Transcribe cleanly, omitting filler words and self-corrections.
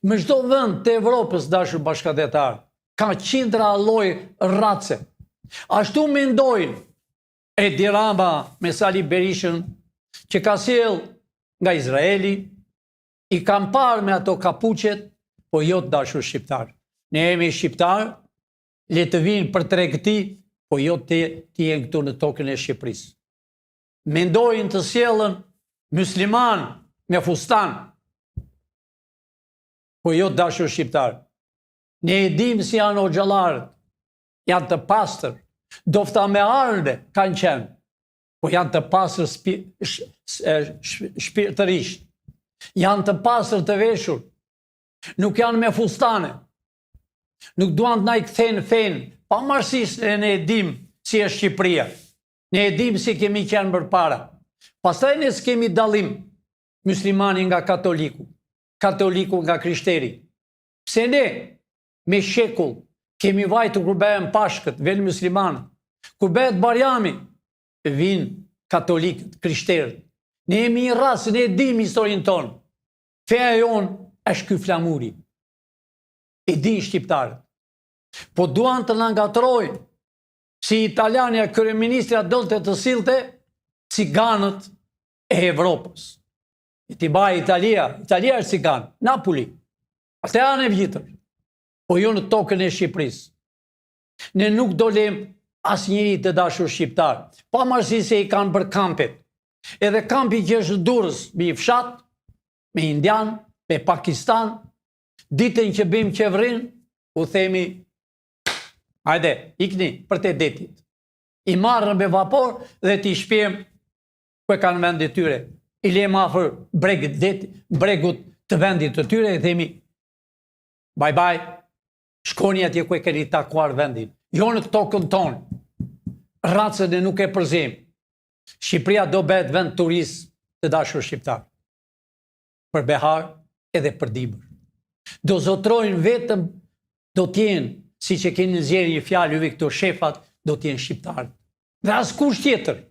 Në çdo vend të Evropës, dashur bashkatdhetarë, ka qindra lloj race. Ashtu mendojnë Edi Rama me Sali Berishën, që ka sjellë nga Izraeli, i kam parë me ato kapuçet, po jo të dashur shqiptarë. Ne jemi shqiptarë, le të vijnë për tregti, po jo të, të jenë këtu në tokën e Shqipërisë. Mendojnë të sjellën myslimanë me fustan, po jo të dashur shqiptarë. Ne e dimë si janë hoxhallarët, janë të pastër, ndofta me arme kanë qenë, po janë të pastër shpirtërisht, janë të pastër të veshur, nuk janë me fustane, nuk duan të na i kthejnë fenë, pavarësisht se ne e dimë si është Shqipëria, ne e dimë si kemi qenë përpara. Pastaj ne s'kemi dallim myslimani nga katoliku, katoliku nga krishteri. Pse ne me shekull kemi vajtur kur bëhen pashkët, vijnë myslimanët, kur bëhet Bajrami, vijnë katolikët, krishterët. Ne jemi një racë, ne e dimë historinë tonë. Feja jonë është ky flamuri. E dinë shqiptarët. Po duan të na ngatërrojnë, si italiania kryeministrja donte të sillte ciganët e Evropës. E t'i mbajë Italia, Italia është cigan, Napoli. Atë janë e vjetër, po jo në tokën e Shqipërisë. Ne nuk do lëmë asnjëri të dashur shqiptar, pavarësisht se i kanë bërë kampet. Edhe kampi që është në Durrës, me një fshat, me indian, me Pakistan, ditën që bëjmë qeverinë, u themi, hajde, ikni përtej detit. I marrim me vapor dhe t'i shpiem ku e kanë vendin e tyre. I lëmë afër bregut det, bregut të vendit të tyre e themi bye bye. Shkoni atje ku e keni takuar vendin. Jo në tokën tonë. Racën e nuk e përzim. Shqipëria do bëhet vend turist të dashur shqiptar. Për behar edhe për dimër. Do zotrojnë vetëm do të jenë, siç e keni nxjerrë një fjalë juve këto shefat, do të jenë shqiptarët. Dhe askush tjetër.